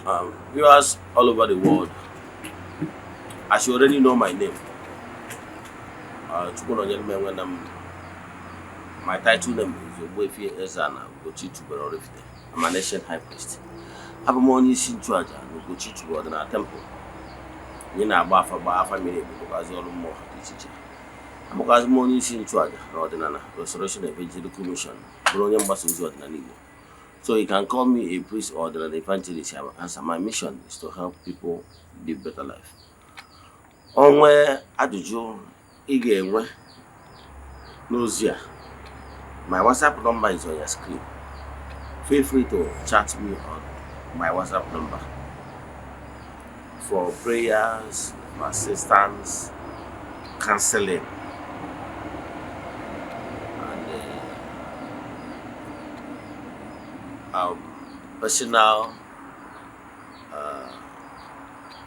Viewers all over the world, as you already know my name, Chukwunonyere Enwenam. My title name is Ogbuefi Eze-Ana Ugochi Tubelu Oraifite. I'm an ancient high priest. Abụ m onye isi nchụaja na Ugochi Tubelu Ọdịnala Temple. Anyị na-agba afa, gbaa afa miri emi, bụkwazị ọrụ mmụọ dị iche iche. Abụkwazị m onye isi nchụaja na Ọdịnala Restoration Evangelical Mission, bụrụ onye mgbasa ozi ọdịnala Igbo. So you can call me a priest or an evangelist. I will answer. My mission is to help people live better life. O nwee ajụjụ ị ga-enwe n'ozi a, my WhatsApp number is on your screen. Feel free to chat me on my WhatsApp number for prayers, for assistance, counseling, and personal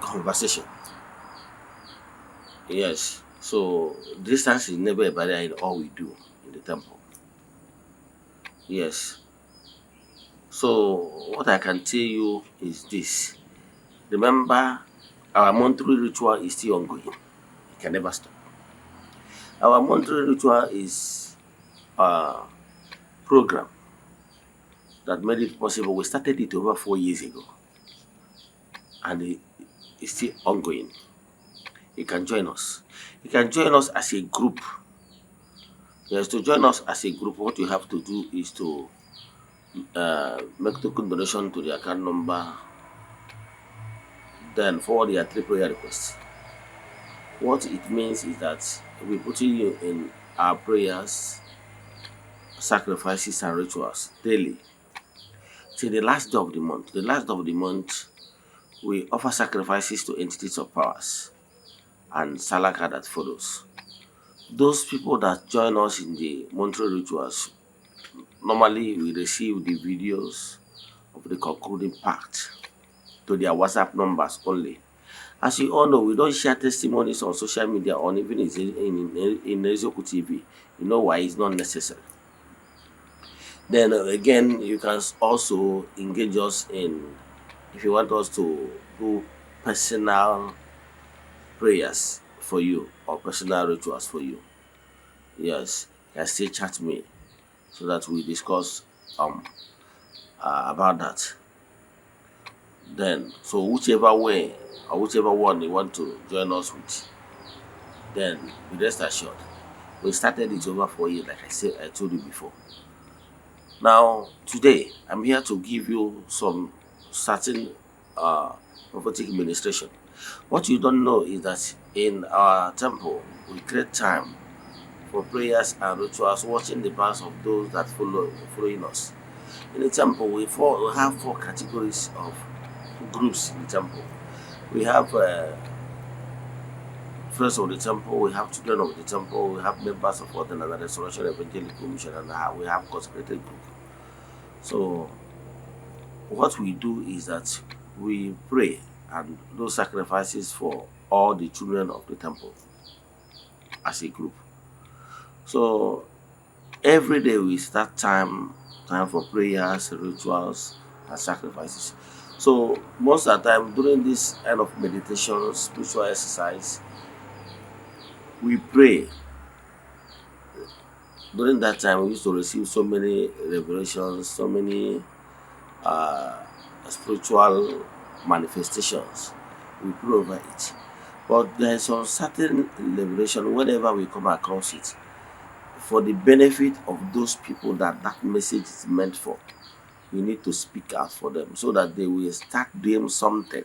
conversation. Yes. So distance is never a barrier in all we do in the temple. Yes. So what I can tell you is this. Remember, our monthly ritual is still ongoing. It can never stop. Our monthly ritual is a program that made it possible. We started it over 4 years ago, and it's still ongoing. You can join us. You can join us as a group. Yes, to join us as a group, what you have to do is to make token donation to the account number, then forward your three prayer requests. What it means is that we're putting you in our prayers, sacrifices, and rituals daily till the last day of the month. The last day of the month, we offer sacrifices to entities of powers and salaka that follows. Those people that join us in the monthly rituals, normally we receive the videos of the concluding part to their WhatsApp numbers only. As you all know, we don't share testimonies on social media or even in Eziokwu TV. You know why? It's not necessary. Then again, you can also engage us in, if you want us to do personal prayers for you or personal rituals for you. Yes, you can still chat me so that we discuss about that. Then, so whichever way or whichever one you want to join us with, then be rest assured. We started it over 4 years, like I said, I told you before. Now, today, I'm here to give you some certain prophetic ministration. What you don't know is that in our temple, we create time for prayers and rituals, watching the backs of those that following us. In the temple, we have four categories of groups in the temple. We have friends of the temple, we have children of the temple, we have members of Ọdịnala Restoration Evangelical Mission, and we have consecrated group. So, what we do is that we pray and do sacrifices for all the children of the temple as a group. So, every day we start time for prayers, rituals, and sacrifices. So, most of the time during this kind of meditation, spiritual exercise, we pray. During that time, we used to receive so many revelations, so many spiritual manifestations. We pray over it. But there is some certain revelation whenever we come across it, for the benefit of those people that that message is meant for, we need to speak out for them so that they will start doing something.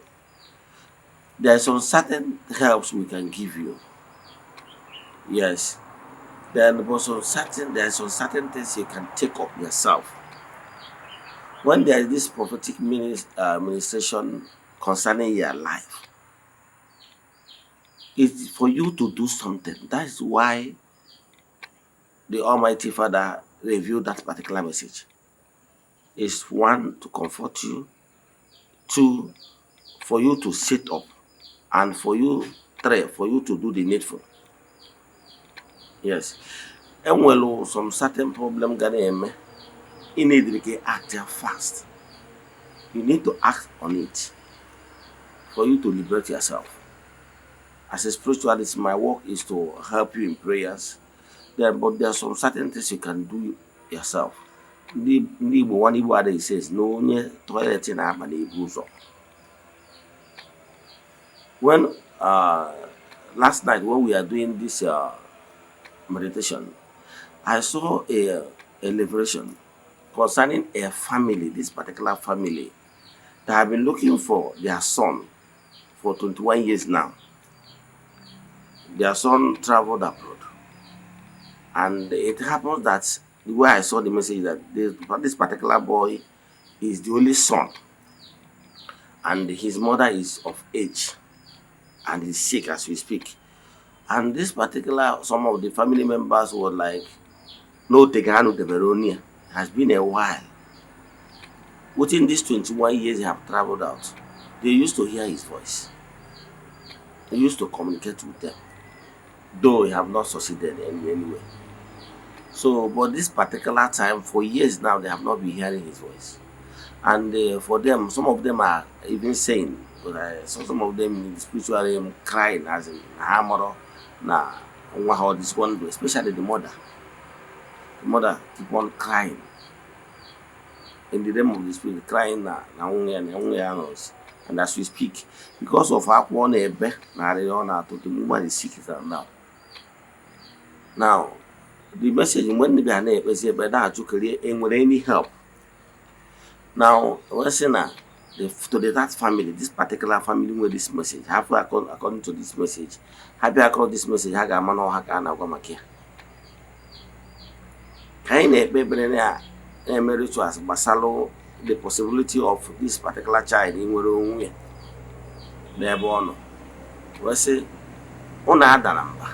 There are some certain helps we can give you. Yes. Then but some certain there are some certain things you can take up yourself. When there is this prophetic ministration concerning your life, it's for you to do something. That's why the Almighty Father revealed that particular message. It's one, to comfort you, two, for you to sit up, and for you, three, for you to do the needful. Yes. Enwere some certain problem ga na-eme ị need ka act fast. You need to act on it. For you to liberate yourself. As a spiritualist, my work is to help you in prayers. Then, but there are some certain things you can do yourself. Ndị Igbo, one Igbo adage says na onye toilet na-aba na-ebu ụzọ. When last night when we are doing this meditation, I saw a liberation concerning a family, this particular family that have been looking for their son for 21 years now. Their son traveled abroad. And it happens that the way I saw the message, that this particular boy is the only son and his mother is of age and is sick as we speak. And this particular, some of the family members were like, "No, Tegano de Veronia has been a while." Within these 21 years he have traveled out, they used to hear his voice. He used to communicate with them, though he have not succeeded in any way. So, but this particular time, for years now, they have not been hearing his voice. And for them, some of them are even saying, but I saw some of them in the spiritual realm crying, as in, ha mụrụ na nwa ha ọ dịzikwa ndụ, especially the mother. The mother keep on crying in the realm of the spirit, crying na nwa ya nọzi. And as we speak, because of akwa ọ na-ebe na arịrị ọ na-atụ, the woman is sick now. Now, the message, mgbe ndị bịara na-ekpezi ekpere na-ajụ kedu enwere any help. Now, wee sị na to the that family, this particular family nwere this message, ha fụ according to this message, ha bịa across this message, ha ga-ama na ọha ka a na-agwa maka ya. Ka anyị na-ekpe ekpere na-eme rituals gbasalụ the possibility of this particular child inwere onwe ya n'ebe ọ nọ, wee sị ụnụ adara mba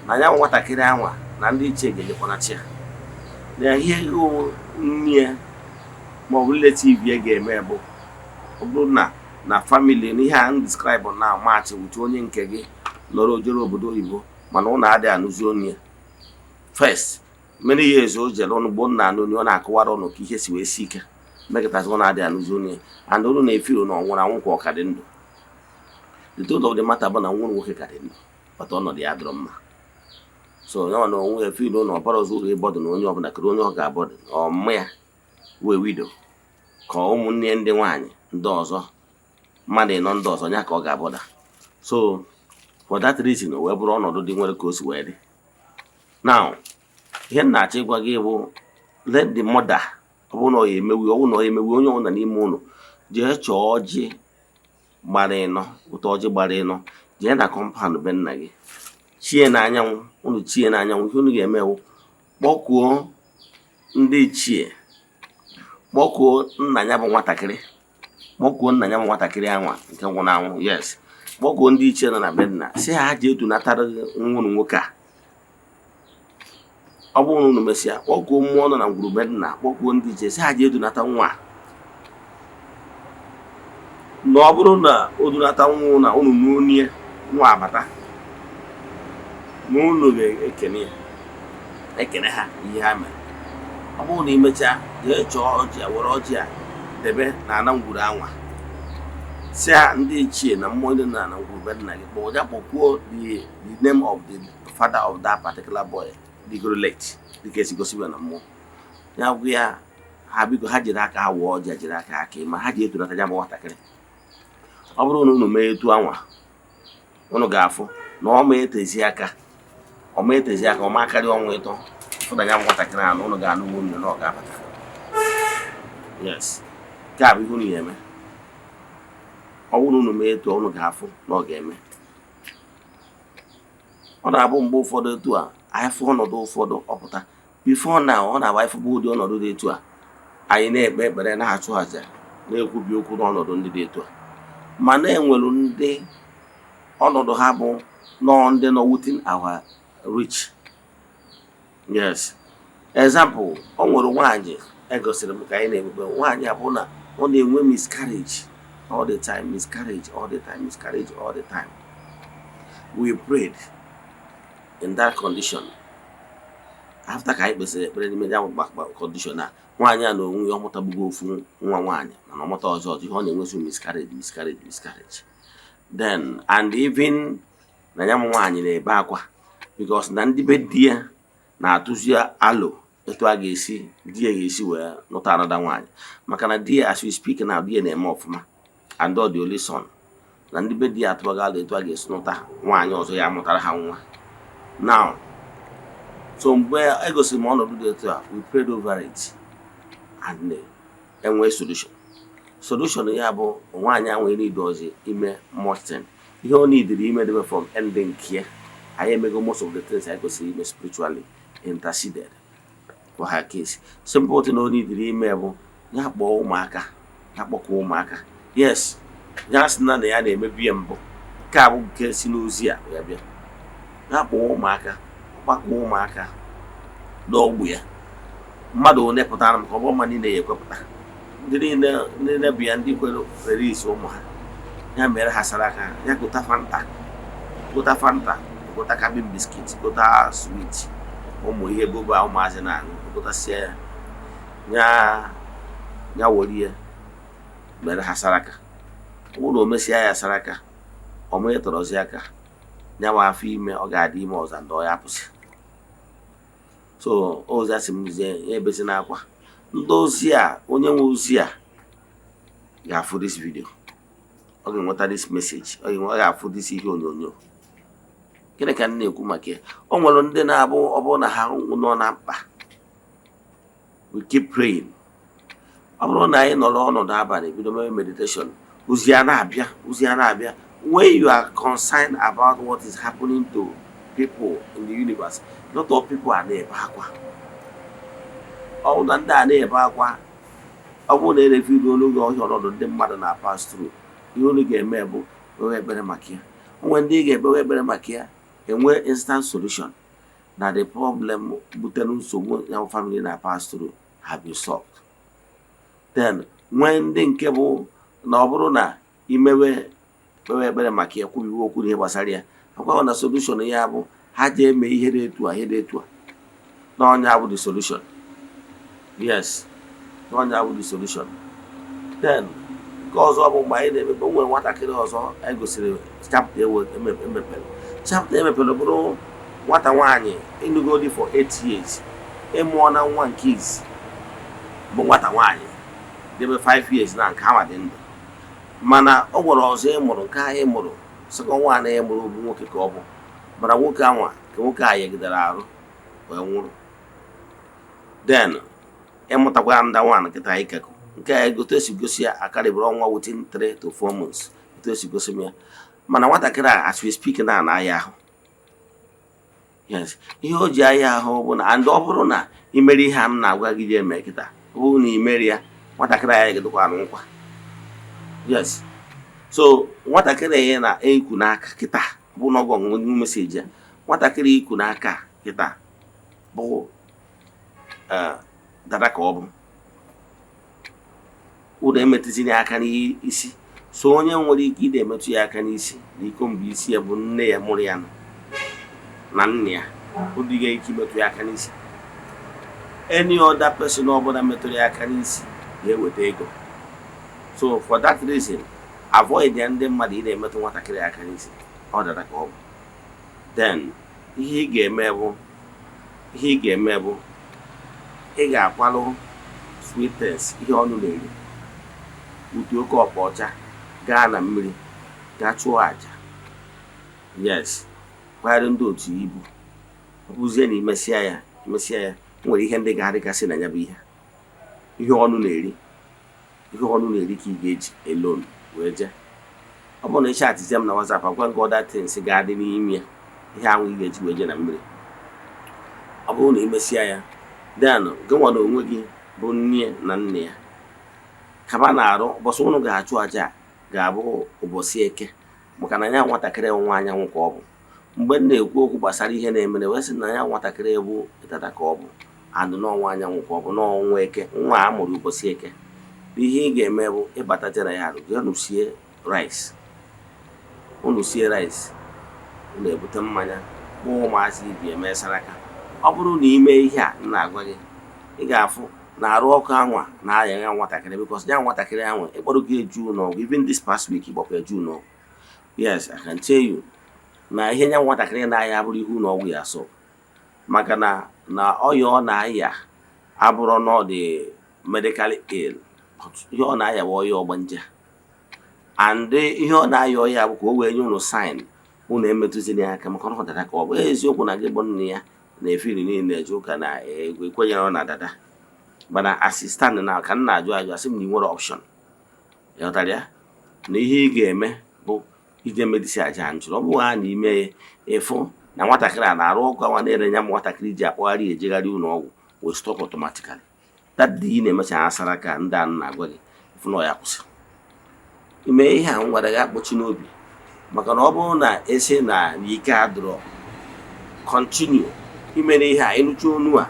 na ya nwatakịrị anwa na ndị ichie ga-ejekwana chi ya na ihe nne ya ma ọ bụ relative ya ga-eme bụ ọ bụrụ na family na ihe a m describe na match with onye nke gị nọrọ ojere obodo oyibo, mana ụnụ adịghị anụzi onu ya. First many years o jere ụnụ gboo nna anụ onye ọ na-akụwara ụnụ ka ihe si wee si ike mekọtazi ụnụ adịghị anụzi onu ya, and ụnụ na-efiru na ọ nwụrụ anwụ ka ọ ka dị ndụ. The truth of the matter bụ na nwa nwoke ka dị ndụ, but ọnọdụ ya dịrọ mma. So ya na onwe ya feel na ọbara ọzọ ụlọ ịbọdụ na onye ọbụla kedu onye ọ ga-abọdụ, ọmụ ya wee widow ka ụmụnne ndị nwaanyị ndị ọzọ, mmadụ ịnọ ndị ọzọ ya ka ọ ga-abọda. So for that reason, o wee bụrụ ọnọdụ dị nwere ka o si wee dị. Now, ihe m na-achọ ịgwa gị bụ, let the mother, ọ bụrụ na ọ ya emewi, ọ bụrụ na ọ ya emewi, onye ọbụla n'ime ụlọ jee chọọ ọjị gbara ịnọ, ụtọ ọjị gbara ịnọ, jee na compound be nna gị chie n'anyanwụ. Unu chie n'anyanwụ, ihe unu ga-eme wụ kpọkuo ndị ichie, kpọkuo nna ya bụ nwatakịrị, kpọkuo nna ya bụ nwatakịrị anwa nke nwụrụ anwụ. Yes, kpọkuo ndị ichie nọ na be nna, si ha jee dunatara nwa unu nwoke a. Ọ bụrụ na unu mesịa, kpọkuo mmụọ nọ na ngwuru be nna, kpọkuo ndị ichie, si ha jee dunata nwa a. Na ọ bụrụ na o dunata nwa na unu n'onie nwa abata na unu ga-ekene ya, ekene ha ihe ha mere. Ọ bụrụ na imechaa, jee chọọ ọjị a, were ọjị a debe na ana ngwuru anwa, si ha ndị ichie na mmụọ ndị na ngwuru be nna gị kpọọ ya, kpọkwuo the name of the father of that particular boy digoro late, dịka esi gosi ya na mmụọ ya, gwa ya ha biko ha jiri aka ha wụọ ọjị a, jiri aka ha kee ma ha ji etunata ya bụ nwatakịrị. Ọ bụrụ na unu mee etu anwa, unu ga-afụ na ọ ma etezi aka, ọ ma etezi aka, ọ ma akarịa ọnwa ịtọ, fụna ya bụ nwatakịrị ahụ na unu ga-anụ unu na ọ ga-abata. Yes, nke a bụ ihe unu ga-eme. Ọ bụrụ na unu mee etu a, unu ga-afụ na ọ ga-eme. Ọ na-abụ mgbe ụfọdụ etu a anyị fụ ọnọdụ ụfọdụ ọpụta. Before now, ọ na-abụ anyị fụba ụdị ọnọdụ dị etu a, anyị na-ekpe ekpere, na-achụ àjà, na-ekwubi okwu n'ọnọdụ ndị dị etu a. Mana enwere ndị ọnọdụ ha bụ nọọ ndị nọ within our reach. Yes, example, o nwere nwaanyị egosiri m ka anyị na-ekpekpe. Nwaanyị a bụ na ọ na-enwe miscarriage all the time, miscarriage all the time, miscarriage all the time. We prayed in that condition. After ka anyị kpesịrị ekpere n'ime ya bụ condition a, nwaanyị a na onwe ya, ọ mụtagbugo ofu nwa nwaanyị, mana ọ mụta ọzọ ọzọ. Ihe ọ na-enwezi, miscarriage, miscarriage, miscarriage. Then and even na ya m nwaanyị na-ebe akwa because na ndị be di ya na-atụzi alo etu a ga-esi di ya ga-esi wee nụta another nwaanyị, maka na di ya, as we speak now, di ya na-eme ọfụma and ọ dị only son, na ndị be di ya atụbago alo etu a ga-esi nụta nwaanyị ọzọ ya mụtara ha nwa now. So mgbe egosiri m ọnọdụ dị etu a, we prayed over it and enwee solution. Solution ya bụ, nwaanyị ahụ need ọzọ ime much. Ihe ọ neediri ime debe from ending nke ya, anyị emego most of the things anyị kwesịrị ime spiritually, interceded for her case. Simple thing ọ neediri ime bụ ya kpọọ ụmụaka, ya kpọkọ ụmụaka. Yes, ya sị na ya na-emebi ya mbụ, nke a bụ nke si n'ozi a ya bịa. Ya kpọọ ụmụaka, gbakọ ụmụaka n'ogbe ya, mmadụ one pụtara m ka ọ bụrụ mma niile ya ekwepụta, ndị niile, ndị niile bụ ya, ndị kwere rere isi ụmụ ha, ya mere ha sara aka ya, gota Fanta, gota Fanta, gota Cabin biscuit, gota sweet, ụmụ ihe boba ụmụazị na-aṅụ, gotasịa ya, ya ya were ya mere ha saraka. Ọ bụrụ na o mesịa ya saraka, ọ ma tọrọzi aka ya nwa afọ ime, ọ ga-adị ime ọzọ ndị ọ ya apụsị. So ozi asị m zie ya ebezi n'akwa ndị ozi a, onye nwe ozi a ga-afụ this video, ọ ga-enweta this message, ọ ga-afụ this ihe onyonyo. Gịnị ka m na-ekwu maka ya? O nwere ndị na-abụ ọ bụrụ na ha nọ na mkpa, we keep praying. Ọ bụrụ na anyị nọrọ ọnọdụ abalị bido mewe meditation, ozi a na-abịa, ozi a na-abịa. When you are concerned about what is happening to people in the universe, a lot of people are na-ebe akwa. Ọ bụrụ na ndị a na-ebe akwa, ọ bụrụ na erefiru n'oge ọhịa, ọnọdụ ndị mmadụ na pass through, ihe unu ga-eme bụ kpewe ekpere maka ya. Onwe ndị ị ga-ekpewe ekpere maka ya, enwe instant solution na the problem butere nsogbu ya family na pass through have been solved. Then nwee ndị nke bụ na ọ bụrụ na imewe kpewe ekpere maka ya, kwubiwe okwu n'ihe gbasara ya, akwa na solution ya bụ ha jee eme ihe dị etu a, ihe dị etu a, na ọnya bụ the solution. Yes, na ọnya bụ the solution. Then nke ọzọ bụ mgbe anyị na-emepe, o nwere nwatakịrị ọzọ anyị gosiri chapter emepere, chapter emepere bụrụ nwata nwaanyị ịnụgodi for 8 years, ịmụọ na nwa nke izi bụ nwata nwaanyị debe 5 years na nke awa dị ndụ, mana ọ nwere ọzọ ịmụrụ, nke anyị mụrụ second nwaanyị ịmụrụ bụ nwoke ka ọ bụ, mana nwoke anwa ka nwoke a yegidere arụ wee nwụrụ. Then ịmụtakwa nda nwaanyị nkịta anyị kekọ nke a, egote esi gosi ya akarịbụrụ ọnwa within 3 to 4 months etu esi gosi m ya. Mana nwatakịrị a, as we speak na aya ahụ. Yes, ihe o ji aya ahụ bụ na and ọ bụrụ na imeri ihe a m na-agwa gị ji eme kịta, ọ bụrụ na imeri ya, nwatakịrị a ga-edokwa arụ nkwa. Yes, so nwatakịrị ya na-eku n'aka kịta bụ n'ọgụ ọṅụṅụ message ya, nwatakịrị iku n'aka kịta bụ dada ka ọ bụ ụlọ emetụzina ya aka n'isi. So onye nwere ike ide emetụ ya aka n'isi na iko mbụ isi ya bụ nne ya mụrụ ya na nna ya ụdịghị ike imetụ ya aka n'isi. Any other person ọbụla metụrụ ya aka n'isi ga-eweta ego. So for that reason, avoid ya. Ndị mmadụ ị na-emetụ nwatakịrị aka n'isi, ọ dara ka ọ bụ. Then ihe ị ga-eme bụ ị ga-akwalụ sweetness, ihe ọnụ na-eri, ute oke ọkpa ọcha, gaa na mmiri gaa chụọ àjà. Yes, kwanyere ndị otu ibu. Ọ bụzie na imesịa ya, imesịa ya, nwere ihe ndị ga-adịgasị na ya bụ ihe, ihe ọnụ na-eri, ihe ọnụ na-eri ka ị ga-eji alone wee jee. Ọ bụrụ na ị chatizie m na WhatsApp, agwa gị other things ga-adị n'ime ya, ihe ahụ ị ga-eji wee jee na mmiri. Ọ bụrụ na imesịa ya, then gị nwa na onwe gị bụ nne na nna ya kaba na-arụ. Ụbọchị ụnụ ga-achụ aja ga-abụ ụbọchị Eke, maka na ya nwatakịrị nwa anyanwụ ka ọ bụ. Mgbe m na-ekwu okwu gbasara ihe na-emere, wee sị na ya nwatakịrị bụ dada ka ọ bụ andụ n'ọnwa anyanwụ ka ọ bụ n'ọnwa Eke, nwa a mụrụ ụbọchị Eke. Ihe ị ga-eme bụ ịbata na ya arụ jee nụ sie rice, unu sie rice, unu ebute mmanya, kpọọ ụmụazị ibi eme saraka. Ọ bụrụ na ime ihe a m na-agwa gị, ị ga-afụ na arụ ọkụ anwa na-aya ya nwatakịrị, because ya nwatakịrị ahụ ịkpọrọ gị eju ụlọọgwụ. Even this past week, ịgbakwa eju ụlọọgwụ. Yes, I can tell you na ihe nya nwatakịrị na-aya abụrụ ihe ụlọ ọgwụ ya asọ, maka na ọya ọ na-aya abụrụ na ọ dị medically ill. Ihe ọ na-aya bụ ọya ọgbanje, and ihe ọ na-aya ọya bụ ka o wee nye ụnụ sign ụnụ emetụzina ya aka, maka ọ dada ka ọ bụ eziokwu na gị bụ nne ya na-efiri niile eje ụka na ekwenyere na dada. Mana assistant na ka m na-ajụ ajụ, asị m na ị nwere option. Ịghọtara ya na ihe ị ga-eme bụ ije medisi aja nchụrụ. Ọ bụghị ha na ime ya, ịfụ na nwatakịrị a na-arụ ọkụ anwa na-ere ya ma nwatakịrị ji akpọgharị ejegharị ụlọ ọgwụ wee stop automatically. That day ị na-emecha asara ka ndị a na-agwa gị, ịfụ na ọ ya kwụsị ime ihe a m gwara gị. Akpọchi n'obi, maka na ọ bụrụ na esi na ike adịrọ, continue imere ihe a. Ịnụcha onu a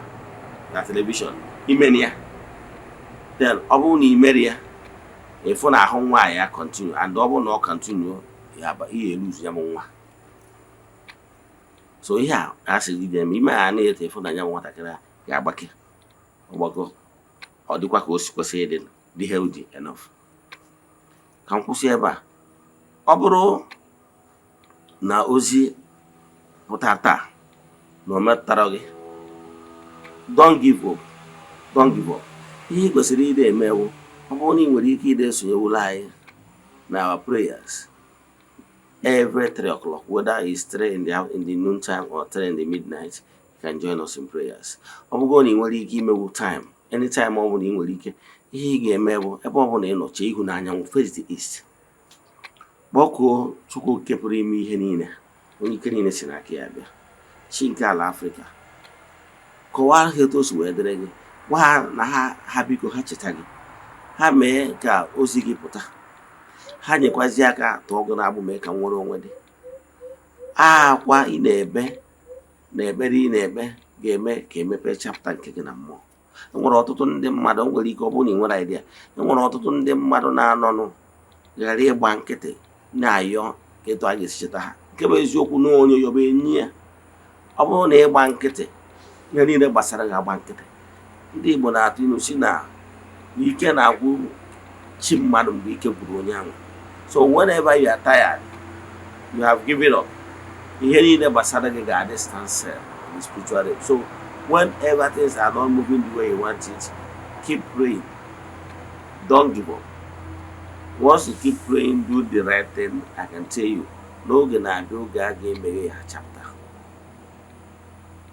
na television, imere ya. Then ọ bụrụ na imere ya, ịfụ na ahụ nwa ya continue, and ọ bụrụ na ọ continue ya, ihe eluzu ya bụ nwa. So ihe a a sị gị ga-eme, ime a na-eto, ịfụ na ya bụ nwatakịrị a ga-agbake ọgbago, ọ dịkwa ka o si kwesị ịdị, dị healthy enough. Ka m kwụsị ebe a. Ọ bụrụ na ozi pụta taa na o metụtara gị, don't give up, don't give up. Ihe ị kwesịrị ide emewo, ọ bụrụ na ị nwere ike ide esonyewula anyị na our prayers every 3 o'clock, whether it's 3 in the noon time or 3 in the midnight, you can join us in prayers. Ọ bụrụ na ị nwere ike imewu time, anytime ọ bụla ị nwere ike, ihe ị ga-eme bụ ebe ọ bụla ị nọ, chee ihu n'anyanwụ, face the east, kpọkuo Chukwu nke pụrụ ime ihe niile, onye ike niile si n'aka ya bịa, chi nke ala Afrịka. Kọwara ha etu o si wee dịrị gị. Gwa ha na ha biko ha cheta gị, ha mee ka ozi gị pụta, ha nyekwazi aka tụọ gị n'agbụ, mee ka nwere onwe dị. Akwa ị na-ebe na ekpere ị na-ekpe ga-eme ka emepe chapter nke gị na mmụọ. Enwere ọtụtụ ndị mmadụ nwere ike, ọ bụrụ na ị nwere idea, enwere ọtụtụ ndị mmadụ na-anọnụ ghara ịgba nkịtị na-ayọ ka etu a ga-esi cheta ha. Nke bụ eziokwu na onye yọba enyi ya, ọ bụrụ na ịgba nkịtị, ihe niile gbasara gị agba nkịtị. Ndị Igbo na-atụ ilu si na ike na-agwụ chi mmadụ mgbe ike gwụrụ onye ahụ. So whenever you are tired, you have given up, ihe niile gbasara gị ga-adị stand still in the spiritual realm. So whenever things are not moving the way you want it, keep praying, don't give up. Once you keep praying, do the right thing, I can tell you, n'oge na-abịa, oge a ga-emeghe ya chapter.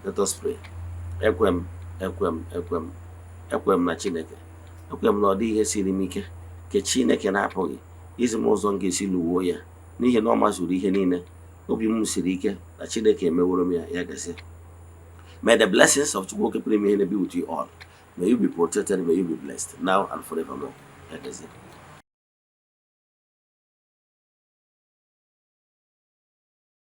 Let us pray. Ekwe m, ekwe m, ekwe m, ekwe m na Chineke. Ekwe m na ọ dịghị ihe siri m ike nke Chineke na-apụghị izi m ụzọ m ga-esi lụwuo ya, n'ihi na ọ mazuru ihe niile. Obi m siri ike na Chineke emeworo m ya. Ya gazie. May the blessings of Chukwu Okike pụrụ ime ihe be with you all. May you be protected, may you be blessed now and forevermore. Ya gazie.